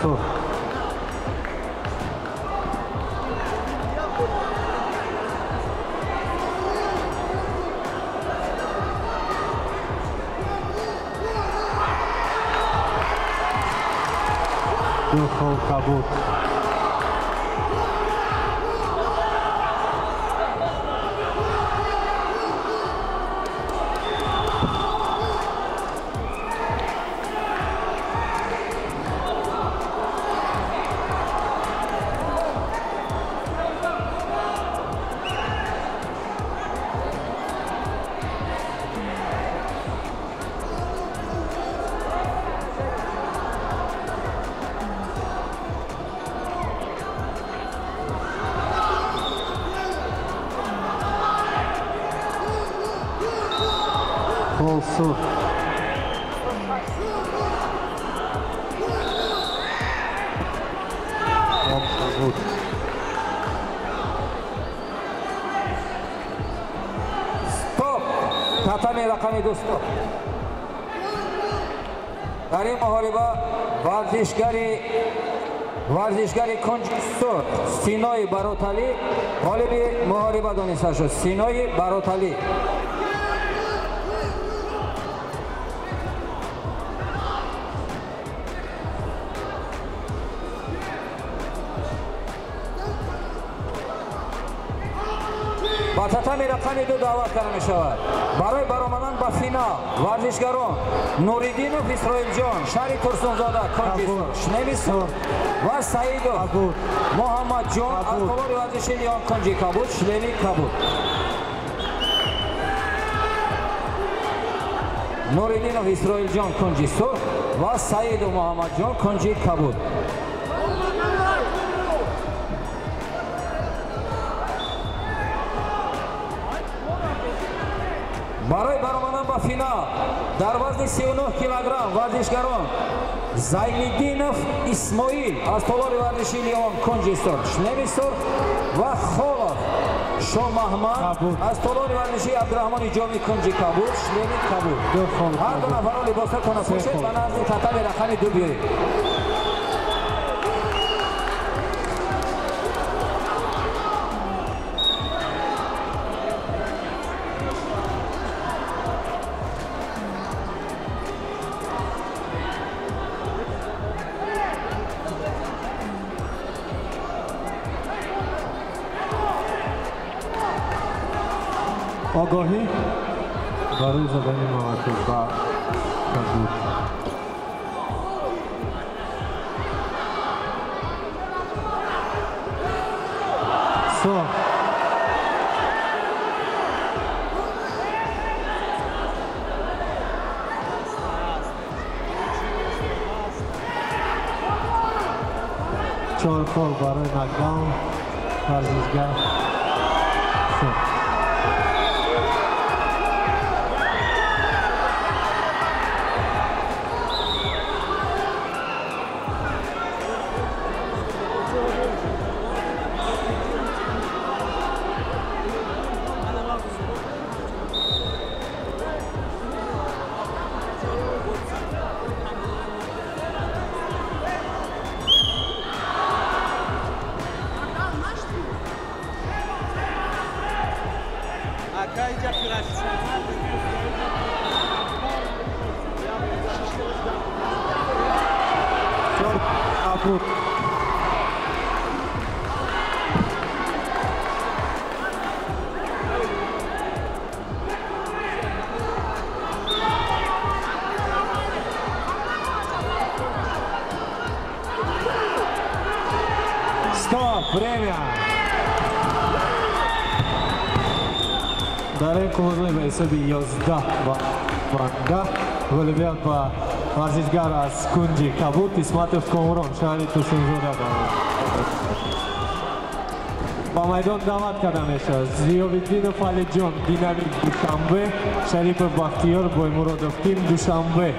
Сурх. Ду хол кабуд. Сурх. Кабуд. Стоп! Татами рақами 2 стоп. Дар ин муҳориба варзишгари кунҷи сурх Синои Бароталӣ ғолиби муҳориба дониста шуд. Синои Бароталӣ. Ба татами рақами 2 даъват карда мешавад. Барои баромадан ба финал варзишгарон Нуриддинов Исроилҷон, шаҳри Турсунзода, кунҷи сурх, шлеми сурх ва Саидов Муҳаммадҷон аз толори варзиши Лион, кунҷи кабуд, шлеми кабуд. Нуриддинов Исроилҷон, кунҷи сурх ва Саидов Муҳаммадҷон, кунҷи кабуд. Барои баромадан ба финал дар вазни 39 килограмм варзишгарон Зайниддинов Исмоил аз толори варзиши Лион, кунҷи сурх, шлеми сурх ва Холов Шомаҳмад аз толори варзиши Абдураҳмони Ҷомӣ, кунҷи кабуд, шлеми кабуд. Ҳар ду нафарро либосатонро пӯшед, ба назди татами рақами 2 биёед. Огоҳӣ барои задани маватиб ба кабуд. Сурх. Чор хол барои нокдаун варзишгар сурх. Кабуд. Стоп! Время! Дар ин қувваи ба ҳисоби 11 банда ғолибият ба варзишгар аз кунҷи кабуд Исматов Комрон, шаҳри Турсунзода ба майдон даъват карда мешавад. Зиёвиддинов Алиҷон, Динамит Душанбе, Шарипов Бахтиёр, Боймуродов Тим, Душанбе.